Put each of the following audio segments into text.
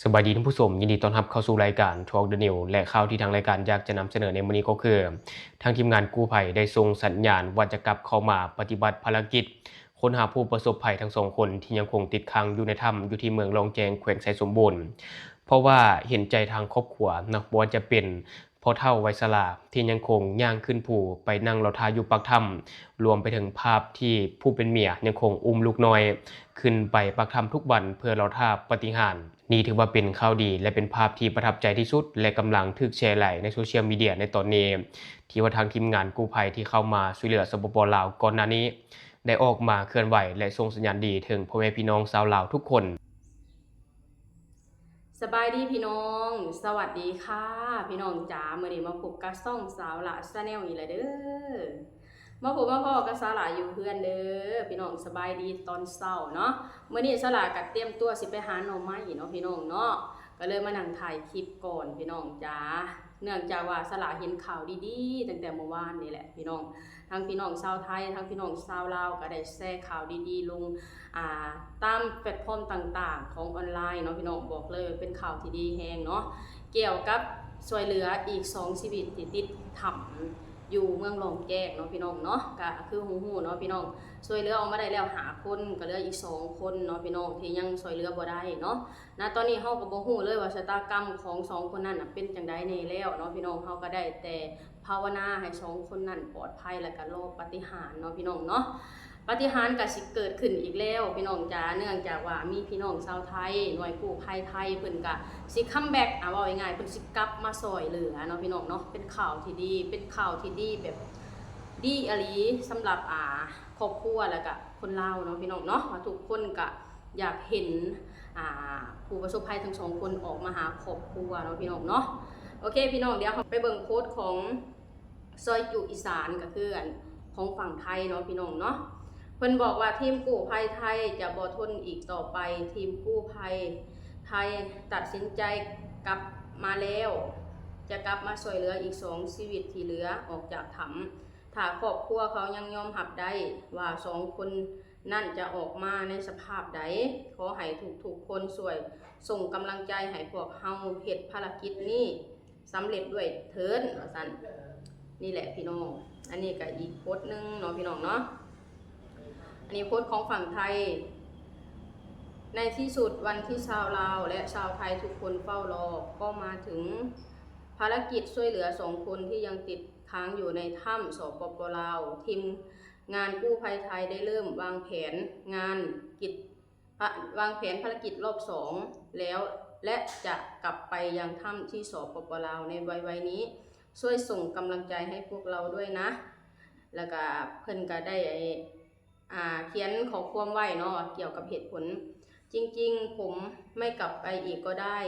ສະບາຍດີທ່ານຜູ້ຊົມ, ຍິນດີຕ້ອນຮັບເຂົ້າສູ່ລາຍການ Talk the News ແລະ ຂ່າວທີ່ທາງລາຍການຢາກຈະນຳສະເໜີໃນມື້ນີ້ກໍຄື ທາງທີມງານກູ້ໄພໄດ້ສົ່ງສັນຍານວ່າຈະກັບເຂົ້າມາປະຕິບັດພາລະກິດຄົ້ນຫາຜູ້ປະສົບໄພທັງສອງຄົນທີ່ຍັງຄົງຕິດຄ້າງຢູ່ໃນຖ້ຳຢູ່ທີ່ເມືອງລ້ອງແຈ້ງ ແຂວງໄຊສົມບູນ. ເພາະວ່າເຫັນໃຈທາງຄອບຄົວເນາະ, ບໍ່ວ່າຈະເປັນພໍ່ເຖົ້າໄວຊະລາທີ່ຍັງຄົງຍ່າງຂຶ້ນພູໄປນັ່ງລໍຖ້າຢູ່ປາກຖ້ຳ, ລວມໄປເຖິງພາບທີ່ຜູ້ເປັນເມຍຍັງຄົງອຸ້ມລູກນ້ອຍຂຶ້ນໄປປາກຖ້ຳທຸກວັນເພື່ອລໍຖ້າປາຕິຫານ. ນີ້ຖືວ່າເປັນຂ່າວດີ ແລະ ເປັນພາບທີ່ປະທັບໃຈທີ່ສຸດ ແລະ ກຳລັງຖືກແຊຫຼາຍໃນໂຊຊຽວມີເດຍໃນຕອນນີ້ ທີ່ວ່າທາງທີມງານກູ້ໄພທີ່ເຂົ້າມາຊ່ວຍເຫຼືອ ສປປ ລາວ ກ່ອນໜ້ານີ້ ໄດ້ອອກມາເຄື່ອນໄຫວ ແລະ ສົ່ງສັນຍານດີເຖິງພໍ່ແມ່ພີ່ນ້ອງຊາວລາວທຸກຄົນ. ສະບາຍດີພີ່ນ້ອງ, ສະຫວັດດີຄ່ະພີ່ນ້ອງຈ໋າ. ມື້ນີ້ມາພົບກັບຊ່ອງສາວຫຼ້າ Channel ອີກແລ້ວເດີ. ມາພົບມາພໍ້ກັບສາວຫຼ້າຢູ່ເຮືອນເດີພີ່ນ້ອງ. ສະບາຍດີຕອນເຊົ້າເນາະ. ມື້ນີ້ສາວຫຼ້າກໍຕຽມຕົວຊິໄປຫາໜໍ່ໄມ້ເນາະພີ່ນ້ອງເນາະ, ກໍເລີຍມານັ່ງຖ່າຍຄລິບກ່ອນພີ່ນ້ອງຈ໋າ. ເນື່ອງຈາກວ່າສາວຫຼ້າເຫັນຂ່າວດີໆຕັ້ງແຕ່ມື້ວານນີ້ແຫຼະພີ່ນ້ອງ, ທັງພີ່ນ້ອງຊາວໄທ ທັງພີ່ນ້ອງຊາວລາວກໍໄດ້ແຊຂ່າວດີໆລົງ ອ່າ ຕາມແພລດຟອມຕ່າງໆຂອງອອນລາຍເນາະພີ່ນ້ອງ. ບອກເລີຍເປັນຂ່າວທີ່ດີແຮງເນາະ, ກ່ຽວກັບຊ່ວຍເຫຼືອອີກສອງຊີວິດທີ່ຕິດຖ້ຳ ຢູ່ເມືອງລ້ອງແຈ້ງເນາະພີ່ນ້ອງເນາະ. ກະຄືຮູ້ໆເນາະພີ່ນ້ອງ, ຊ່ວຍເຫຼືອອອກມາໄດ້ແລ້ວຫ້າຄົນ, ກໍເຫຼືອອີກສອງຄົນເນາະພີ່ນ້ອງ ທີ່ຍັງຊ່ວຍເຫຼືອບໍ່ໄດ້ເນາະ. ນະຕອນນີ້ເຮົາກໍບໍ່ຮູ້ເລີຍວ່າຊະຕາກຳຂອງສອງຄົນນັ້ນນະເປັນຈັ່ງໃດແດ່ແລ້ວເນາະພີ່ນ້ອງ. ເຮົາກໍໄດ້ແຕ່ພາວະນາໃຫ້ສອງຄົນນັ້ນປອດໄພ ແລ້ວກໍລໍປາຕິຫານເນາະພີ່ນ້ອງເນາະ. ປາຕິຫານກໍຊິເກີດຂຶ້ນອີກແລ້ວພີ່ນ້ອງຈ໋າ, ເນື່ອງຈາກວ່າມີພີ່ນ້ອງຊາວໄທ ໜ່ວຍກູ້ໄພໄທ ເພິ່ນກໍຊິຄັມແບັກ ອາ ເວົ້າງ່າຍໆ ເພິ່ນຊິກັບມາຊ່ວຍເຫຼືອເນາະພີ່ນ້ອງເນາະ. ເປັນຂ່າວທີ່ດີ ເປັນຂ່າວທີ່ດີແບບດີອີ່ຫຼີສຳລັບ ອ່າ ຄອບຄົວ ແລ້ວກະຄົນລາວເນາະພີ່ນ້ອງເນາະ, ວ່າທຸກຄົນກະຢາກເຫັນ ອ່າ ຜູ້ປະສົບໄພທັງສອງຄົນອອກມາຫາຄອບຄົວເນາະພີ່ນ້ອງເນາະ. ໂອເຄພີ່ນ້ອງ, ດຽວເຮົາໄປເບິ່ງໂພສຂອງ ຊອຍຈຸອີສານ ກໍຄືອັນຂອງຝັ່ງໄທເນາະພີ່ນ້ອງເນາະ. ເພິ່ນບອກວ່າທີມກູ້ໄພໄທຈະບໍ່ທົນອີກຕໍ່ໄປ, ທີມກູ້ໄພໄທຕັດສິນໃຈກັບມາແລ້ວ, ຈະກັບມາຊ່ວຍເຫຼືອອີກສອງຊີວິດທີ່ເຫຼືອອອກຈາກຖ້ຳ. ຖ້າຄອບຄົວເຂົາຍັງຍອມຮັບໄດ້ວ່າສອງຄົນນັ້ນຈະອອກມາໃນສະພາບໃດ, ຂໍໃຫ້ທຸກໆຄົນຊ່ວຍສົ່ງກຳລັງໃຈໃຫ້ພວກເຮົາເຮັດພາລະກິດນີ້ ສຳເລັດດ້ວຍເທີ້ນ ວ່າຊັ້ນ. ນີ້ແຫຼະພີ່ນ້ອງ, ອັນນີ້ກໍອີກໂພສໜຶ່ງເນາະພີ່ນ້ອງເນາະ. ອັນນີ້ໂພສຂອງຝັ່ງໄທ. ໃນທີ່ສຸດ ວັນທີ່ຊາວລາວ ແລະ ຊາວໄທທຸກຄົນເຝົ້າລໍກໍມາເຖິງ, ພາລະກິດຊ່ວຍເຫຼືອສອງຄົນທີ່ຍັງຕິດຄ້າງຢູ່ໃນຖ້ຳ ສປປ ລາວ, ທີມງານກູ້ໄພໄທໄດ້ເລີ່ມວາງແຜນງານກິດ ພະ ວາງແຜນພາລະກິດລອບສອງແລ້ວ ແລະ ຈະກັບໄປຍັງຖ້ຳທີ່ ສປປ ລາວ ໃນໄວໆນີ້. ຊ່ວຍສົ່ງກຳລັງໃຈໃຫ້ພວກເຮົາດ້ວຍນະ. ແລ້ວກະເພິ່ນກະໄດ້ ອ່າ ຂຽນຂໍ້ຄວາມໄວ້ເນາະ ກ່ຽວກັບເຫດຜົນ. ຈິງໆ ຜົມໄມ່ກັບໄປອີກກໍໄດ້,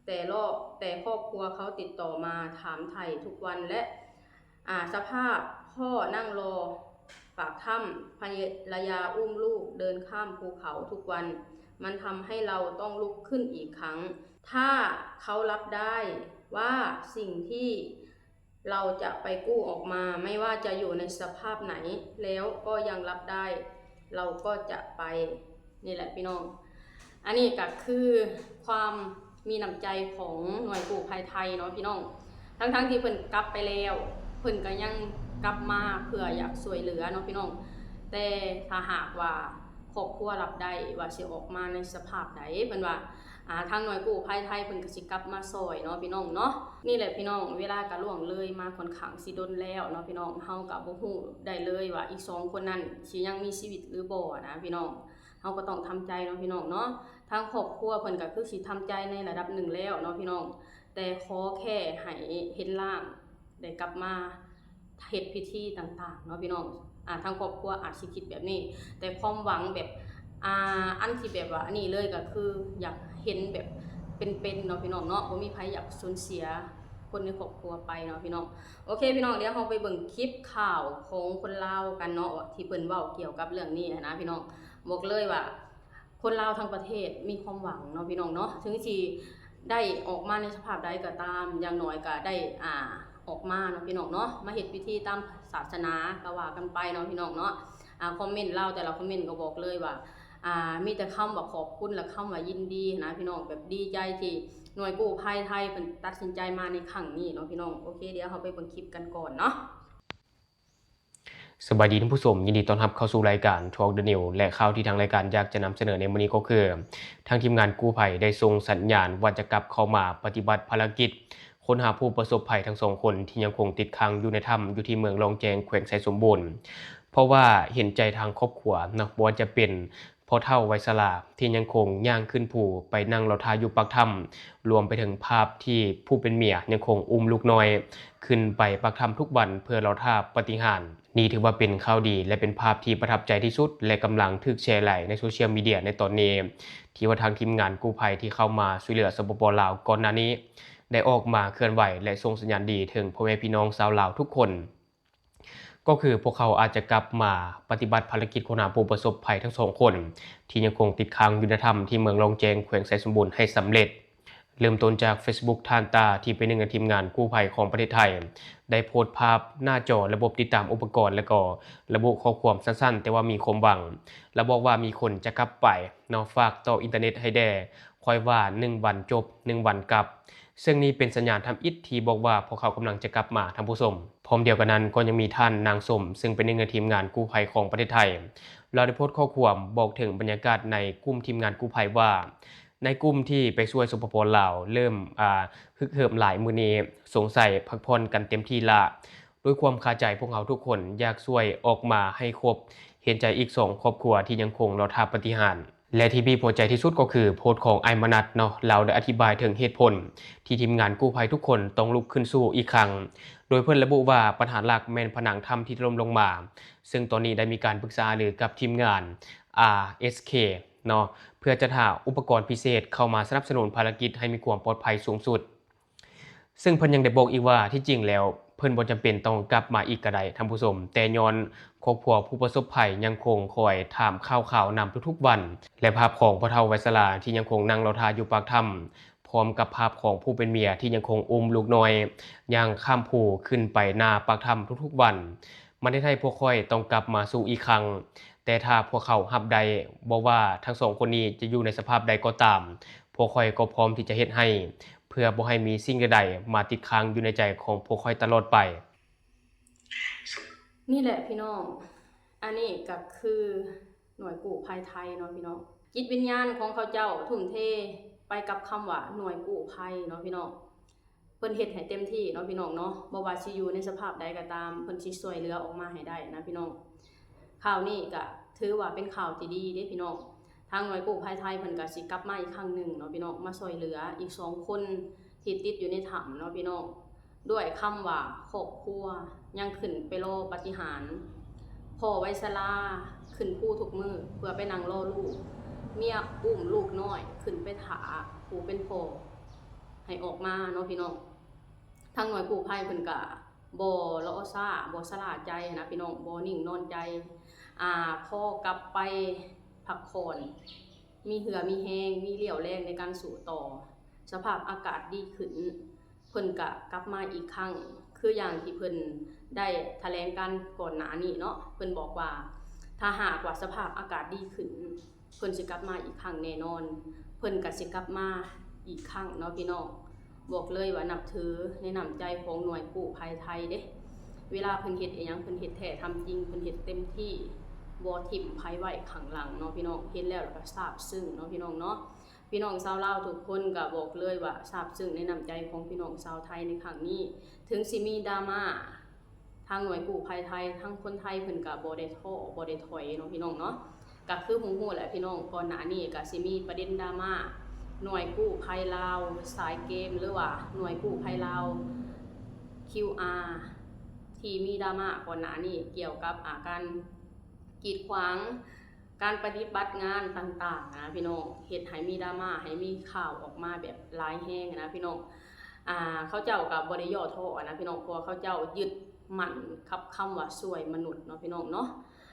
ແຕ່ລອກ ແຕ່ຄອບຄົວເຂົາຕິດຕໍ່ມາຖາມໄຖ່ທຸກວັນ ແລະ ອາ ສະພາບພໍ່ນັ່ງລໍປາກຖ້ຳ, ພະລະຍາອຸ້ມລູກເດີນຂ້າມພູເຂົາທຸກວັນ, ມັນທຳໃຫ້ເຮົາຕ້ອງລຸກຂຶ້ນອີກຄັ້ງ. ຖ້າເຂົາຮັບໄດ້ວ່າສິ່ງທີ່ເຮົາຈະໄປກູ້ອອກມາ, ໄມ່ວ່າຈະຢູ່ໃນສະພາບໃດແລ້ວກໍຍັງຮັບໄດ້, ເຮົາກໍຈະໄປ. ນີ້ແຫຼະພີ່ນ້ອງ, ອັນນີ້ກໍຄືຄວາມມີນ້ຳໃຈຂອງໜ່ວຍກູ້ໄພໄທເນາະພີ່ນ້ອງ. ທັງໆທີ່ເພິ່ນກັບໄປແລ້ວ, ເພິ່ນກໍຍັງກັບມາເພື່ອຢາກຊ່ວຍເຫຼືອເນາະພີ່ນ້ອງ. ແຕ່ຖ້າຫາກວ່າຄອບຄົວຮັບໄດ້ວ່າຊິອອກມາໃນສະພາບໃດ, ເພິ່ນວ່າ ອາ ທາງໜ່ວຍກູ້ໄພໄທເພິ່ນກໍຊິກັບມາຊ່ອຍເນາະພີ່ນ້ອງເນາະ. ນີ້ແຫຼະພີ່ນ້ອງ, ເວລາກໍລ່ວງເລີຍມາຂ້ອນຂ້າງຊິດົນແລ້ວເນາະພີ່ນ້ອງ. ເຮົາກໍບໍ່ຮູ້ໄດ້ເລີຍວ່າອີກສອງຄົນນັ້ນຊິຍັງມີຊີວິດຫຼືບໍ່ນະພີ່ນ້ອງ. ເຮົາກໍຕ້ອງທຳໃຈເນາະພີ່ນ້ອງເນາະ. ທາງຄອບຄົວເພິ່ນກໍຄືຊິທຳໃຈໃນລະດັບໜຶ່ງແລ້ວເນາະພີ່ນ້ອງ, ແຕ່ຂໍແຄ່ໃຫ້ເຫັນຮ່າງໄດ້ກັບມາເຮັດພິທີຕ່າງໆເນາະພີ່ນ້ອງ. ອາ ທາງຄອບຄົວອາດຊິຄິດແບບນີ້, ແຕ່ຄວາມຫວັງແບບ ອາ ອັນທີ່ແບບວ່າອັນນີ້ເລີຍກໍຄືຢາກເຫັນແບບເປັນໆເນາະພີ່ນ້ອງເນາະ. ບໍ່ມີໃຜຢາກສູນເສຍຄົນໃນຄອບຄົວໄປເນາະພີ່ນ້ອງ. ໂອເຄພີ່ນ້ອງ, ດຽວເຮົາໄປເບິ່ງຄລິບຂ່າວຂອງຄົນລາວກັນເນາະ ທີ່ເພິ່ນເວົ້າກ່ຽວກັບເລື່ອງນີ້ຫັ້ນນະພີ່ນ້ອງ. ບອກເລີຍວ່າ ຄົນລາວທັງປະເທດມີຄວາມຫວັງເນາະພີ່ນ້ອງເນາະ, ເຖິງຊິໄດ້ອອກມາໃນສະພາບໃດກໍຕາມ, ຢ່າງໜ້ອຍກໍໄດ້ ອາ ອອກມາເນາະພີ່ນ້ອງເນາະ, ມາເຮັດພິທີຕາມສາສະໜາກໍວ່າກັນໄປເນາະພີ່ນ້ອງເນາະ. ອາ ຄອມເມັນລາວແຕ່ລະຄອມເມັນກໍບອກເລີຍວ່າ ອ່າ ມີແຕ່ຄຳວ່າຂອບຄຸນ ແລະ ຄຳວ່າຍິນດີນະພີ່ນ້ອງ, ແບບດີໃຈທີ່ໜ່ວຍກູ້ໄພໄທເພິ່ນຕັດສິນໃຈມາໃນຄັ້ງນີ້ເນາະພີ່ນ້ອງ. ໂອເຄ ດຽວເຮົາໄປເບິ່ງຄລິບກັນກ່ອນເນາະ. ສະບາຍດີທ່ານຜູ້ຊົມ, ຍິນດີຕ້ອນຮັບເຂົ້າສູ່ລາຍການ Talk the News ແລະ ຂ່າວທີ່ທາງລາຍການຢາກຈະນຳສະເໜີໃນມື້ນີ້ກໍຄື ທາງທີມງານກູ້ໄພໄດ້ສົ່ງສັນຍານວ່າຈະກັບເຂົ້າມາປະຕິບັດພາລະກິດຄົ້ນຫາຜູ້ປະສົບໄພທັງສອງຄົນທີ່ຍັງຄົງຕິດຄ້າງຢູ່ໃນຖ້ຳຢູ່ທີ່ເມືອງລ້ອງແຈ້ງ ແຂວງໄຊສົມບູນ. ເພາະວ່າເຫັນໃຈທາງຄອບຄົວເນາະ, ບໍ່ວ່າຈະເປັນພໍ່ເຖົ້າໄວຊະລາທີ່ຍັງຄົງຍ່າງຂຶ້ນພູໄປນັ່ງລໍຖ້າຢູ່ປາກຖ້ຳ, ລວມໄປເຖິງພາບທີ່ຜູ້ເປັນເມຍຍັງຄົງອຸ້ມລູກນ້ອຍຂຶ້ນໄປປາກຖ້ຳທຸກວັນເພື່ອລໍຖ້າປາຕິຫານ. ນີ້ຖືວ່າເປັນຂ່າວດີ ແລະ ເປັນພາບທີ່ປະທັບໃຈທີ່ສຸດ ແລະ ກຳລັງຖືກແຊຫຼາຍໃນໂຊຊຽວມີເດຍໃນຕອນນີ້, ທີ່ວ່າທາງທີມງານກູ້ໄພທີ່ເຂົ້າມາຊ່ວຍເຫຼືອ ສປປ ລາວ ກ່ອນໜ້ານີ້ ໄດ້ອອກມາເຄື່ອນໄຫວ ແລະ ສົ່ງສັນຍານດີເຖິງພໍ່ແມ່ພີ່ນ້ອງຊາວລາວທຸກຄົນ. ກໍຄືພວກເຂົາອາດຈະກັບມາປະຕິບັດພາລະກິດຄົ້ນຫາຜູ້ປະສົບໄພທັງສອງຄົນ ທີ່ຍັງຄົງຕິດຄ້າງຢູ່ໃນຖ້ຳທີ່ເມືອງລ້ອງແຈ້ງ ແຂວງໄຊສົມບູນໃຫ້ສຳເລັດ. ເລີ່ມຕົ້ນຈາກ Facebook ທ່ານຕາ ທີ່ເປັນໜຶ່ງໃນທີມງານກູ້ໄພຂອງປະເທດໄທ ໄດ້ໂພສພາບໜ້າຈໍລະບົບຕິດຕາມອຸປະກອນ ແລະ ກໍລະບຸຂໍ້ຄວາມສັ້ນໆ ແຕ່ວ່າມີຄວາມຫວັງ ແລະ ບອກວ່າມີຄົນຈະກັບໄປເນາະ, ຝາກຕໍ່ອິນເຕີເນັດໃຫ້ແດ່, ຂ້ອຍວ່າໜຶ່ງວັນຈົບ ໜຶ່ງວັນກັບ. ເຊິ່ງນີ້ເປັນສັນຍານທຳອິດທີ່ບອກວ່າພວກເຂົາກຳລັງຈະກັບມາ, ທ່ານຜູ້ຊົມ. ພ້ອມດຽວກັນນັ້ນກໍຍັງມີທ່ານນາງສົມ ເຊິ່ງເປັນໜຶ່ງໃນທີມງານກູ້ໄພຂອງປະເທດໄທ, ລາວໄດ້ໂພສຂໍ້ຄວາມບອກເຖິງບັນຍາກາດໃນກຸ່ມທີມງານກູ້ໄພວ່າ ໃນກຸ່ມທີ່ໄປຊ່ວຍ ສປປ ລາວ ເລີ່ມ ອ່າ ຮຶກເຫີມຫຼາຍມື້ນີ້, ສົງໄສພັກຜ່ອນກັນເຕັມທີ່ລະ. ດ້ວຍຄວາມຄາໃຈ, ພວກເຮົາທຸກຄົນຢາກຊ່ວຍອອກມາໃຫ້ຄົບ, ເຫັນໃຈອີກສອງຄອບຄົວທີ່ຍັງຄົງລໍຖ້າປາຕິຫານ. ແລະ ທີ່ບີບຫົວໃຈທີ່ສຸດກໍຄືໂພສຂອງອ້າຍມະນັດເນາະ, ລາວໄດ້ອະທິບາຍເຖິງເຫດຜົນທີ່ທີມງານກູ້ໄພທຸກຄົນຕ້ອງລຸກຂຶ້ນສູ້ອີກຄັ້ງ, ໂດຍເພິ່ນລະບຸວ່າບັນຫາຫຼັກແມ່ນຜະໜັງຖ້ຳທີ່ຖະຫຼົ່ມລົງມາ, ເຊິ່ງຕອນນີ້ໄດ້ມີການປຶກສາຫາລືກັບທີມງານ ອາເອສເຄ ເນາະ, ເພື່ອຈັດຫາອຸປະກອນພິເສດເຂົ້າມາສະໜັບສະໜູນພາລະກິດໃຫ້ມີຄວາມປອດໄພສູງສຸດ. ເຊິ່ງເພິ່ນຍັງໄດ້ບອກອີກວ່າ ທີ່ຈິງແລ້ວເພິ່ນບໍ່ຈຳເປັນຕ້ອງກັບມາອີກກໍໄດ້ທ່ານຜູ້ຊົມ, ແຕ່ຍ້ອນຄອບຄົວຜູ້ປະສົບໄພຍັງຄົງຄອຍຖາມຂ່າວຄາວນຳທຸກໆວັນ ແລະ ພາບຂອງພໍ່ເຖົ້າໄວຊະລາທີ່ຍັງຄົງນັ່ງລໍຖ້າຢູ່ປາກຖ້ຳ, ພ້ອມກັບພາບຂອງຜູ້ເປັນເມຍທີ່ຍັງຄົງອຸ້ມລູກນ້ອຍຍ່າງຂ້າມພູຂຶ້ນໄປໜ້າປາກຖ້ຳທຸກໆວັນ, ມັນເຮັດໃຫ້ພວກຂ້ອຍຕ້ອງກັບມາສູ້ອີກຄັ້ງ. ແຕ່ຖ້າພວກເຂົາຮັບໄດ້, ບໍ່ວ່າທັງສອງຄົນນີ້ຈະຢູ່ໃນສະພາບໃດກໍຕາມ, ພວກຂ້ອຍກໍພ້ອມທີ່ຈະເຮັດໃຫ້, ເພື່ອບໍ່ໃຫ້ມີສິ່ງໃດໆມາຕິດຄ້າງຢູ່ໃນໃຈຂອງພວກຂ້ອຍຕະຫຼອດໄປ. ນີ້ແຫຼະພີ່ນ້ອງ, ອັນນີ້ກໍຄືໜ່ວຍກູ້ໄພໄທເນາະພີ່ນ້ອງ. ຈິດວິນຍານຂອງເຂົາເຈົ້າທຸ່ມເທໄປກັບຄຳວ່າໜ່ວຍກູ້ໄພເນາະພີ່ນ້ອງ. ເພິ່ນເຮັດໃຫ້ເຕັມທີ່ເນາະພີ່ນ້ອງເນາະ, ບໍ່ວ່າຊິຢູ່ໃນສະພາບໃດກໍຕາມ, ເພິ່ນຊິຊ່ວຍເຫຼືອອອກມາໃຫ້ໄດ້ນະພີ່ນ້ອງ. ຂ່າວນີ້ກະຖືວ່າເປັນຂ່າວທີ່ດີເດ້ພີ່ນ້ອງ. ທາງໜ່ວຍກູ້ໄພໄທເພິ່ນກະຊິກັບມາອີກຄັ້ງໜຶ່ງເນາະພີ່ນ້ອງ, ມາຊ່ວຍເຫຼືອອີກສອງຄົນທີ່ຕິດຢູ່ໃນຖ້ຳເນາະພີ່ນ້ອງ, ດ້ວຍຄຳວ່າຄອບຄົວຍັງຂຶ້ນໄປລໍປາຕິຫານ. ພໍ່ໄວຊະລາຂຶ້ນພູທຸກມື້ເພື່ອໄປນັ່ງລໍລູກ, ເມຍອຸ້ມລູກນ້ອຍຂຶ້ນໄປຖ້າຜູ້ເປັນພໍ່ໃຫ້ອອກມາເນາະພີ່ນ້ອງ. ທາງໜ່ວຍກູ້ໄພເພິ່ນກະບໍ່ລໍຊ້າ, ບໍ່ຊະລ່າໃຈນະພີ່ນ້ອງ, ບໍ່ນິ່ງນອນໃຈ. ອາ ພໍກັບໄປພັກຜ່ອນ, ມີເຫື່ອມີແຮງ, ມີຣຽວແຮງໃນການສູ້ຕໍ່. ສະພາບອາກາດດີຂຶ້ນ, ເພິ່ນກະກັບມາອີກຄັ້ງ, ຄືຢ່າງທີ່ເພິ່ນໄດ້ຖະແຫຼງການກ່ອນໜ້ານີ້ເນາະ. ເພິ່ນບອກວ່າ ຖ້າຫາກວ່າສະພາບອາກາດດີຂຶ້ນ, ເພິ່ນຊິກັບມາອີກຄັ້ງແນ່ນອນ. ເພິ່ນກໍຊິກັບມາອີກຄັ້ງເນາະພີ່ນ້ອງ. ບອກເລີຍວ່ານັບຖືໃນນ້ຳໃຈຂອງໜ່ວຍກູ້ໄພໄທເດ້. ເວລາເພິ່ນເຮັດອີ່ຫຍັງ, ເພິ່ນເຮັດແທ້ທຳຈິງ, ເພິ່ນເຮັດເຕັມທີ່, ບໍ່ຖິ້ມໃຜໄວ້ຂ້າງຫຼັງເນາະພີ່ນ້ອງ. ເຫັນແລ້ວລະກໍຊາບຊຶ້ງເນາະພີ່ນ້ອງເນາະ. ພີ່ນ້ອງຊາວລາວທຸກຄົນກໍບອກເລີຍວ່າຊາບຊຶ້ງໃນນ້ຳໃຈຂອງພີ່ນ້ອງຊາວໄທໃນຄັ້ງນີ້. ເຖິງຊິມີດຣາມາ, ທາງໜ່ວຍກູ້ໄພໄທ, ທາງຄົນໄທເພິ່ນກະບໍ່ໄດ້ທໍ້ ບໍ່ໄດ້ຖອຍເນາະພີ່ນ້ອງເນາະ. ກະຄືຮູ້ໆແຫຼະພີ່ນ້ອງ, ກ່ອນໜ້ານີ້ກະຊິມີປະເດັນດຣາມາ ໜ່ວຍກູ້ໄພລາວສາຍເກມ ຫຼືວ່າໜ່ວຍກູ້ໄພລາວ ຄິວອາ ທີ່ມີດຣາມາກ່ອນໜ້ານີ້ກ່ຽວກັບ ອາ ການກີດຂວາງ ການປະຕິບັດງານຕ່າງໆນະພີ່ນ້ອງ, ເຮັດໃຫ້ມີດຣາມາ, ໃຫ້ມີຂ່າວອອກມາແບບຫຼາຍແຮງນະພີ່ນ້ອງ. ອ່າ ເຂົາເຈົ້າກໍບໍ່ໄດ້ຫຍໍ້ທໍ້ນະພີ່ນ້ອງ, ເພາະວ່າເຂົາເຈົ້າຍຶດໝັ້ນກັບຄຳວ່າຊ່ວຍມະນຸດເນາະພີ່ນ້ອງເນາະ.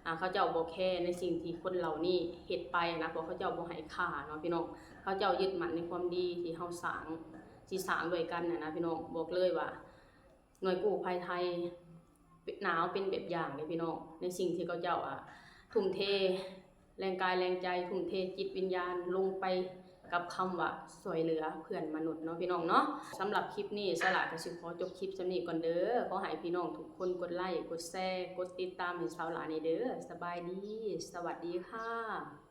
ອ່າ ເຂົາເຈົ້າບໍ່ແຄໃນສິ່ງທີ່ຄົນເຫຼົ່ານີ້ເຮັດໄປນະ, ເພາະເຂົາເຈົ້າບໍ່ໃຫ້ຄ່າເນາະພີ່ນ້ອງ. ເຂົາເຈົ້າຍຶດໝັ້ນໃນຄວາມດີທີ່ເຮົາສ້າງ, ທີ່ສ້າງດ້ວຍກັນນະນະພີ່ນ້ອງ. ບອກເລີຍວ່າ ໜ່ວຍກູ້ໄພໄທ ໜາວເປັນແບບຢ່າງເດ້ພີ່ນ້ອງ, ໃນສິ່ງທີ່ເຂົາເຈົ້າ ອ່າ ທຸ່ມເທ ແຮງກາຍແຮງໃຈ ທຸ່ມເທຈິດວິນຍານລົງໄປກັບຄຳວ່າຊ່ວຍເຫຼືອເພື່ອນມະນຸດເນາະ ພີ່ນ້ອງເນາະ. ສຳລັບຄລິບນີ້ ສາລາກໍຊິຂໍຈົບຄລິບສ່ຳນີ້ກ່ອນເດີ. ຂໍໃຫ້ພີ່ນ້ອງທຸກຄົນກົດໄລ ກົດແຊ ກົດຕິດຕາມໃຫ້ສາວຫຼ້າແດ່ເດີ. ສະບາຍດີ ສະຫວັດດີຄ່ະ.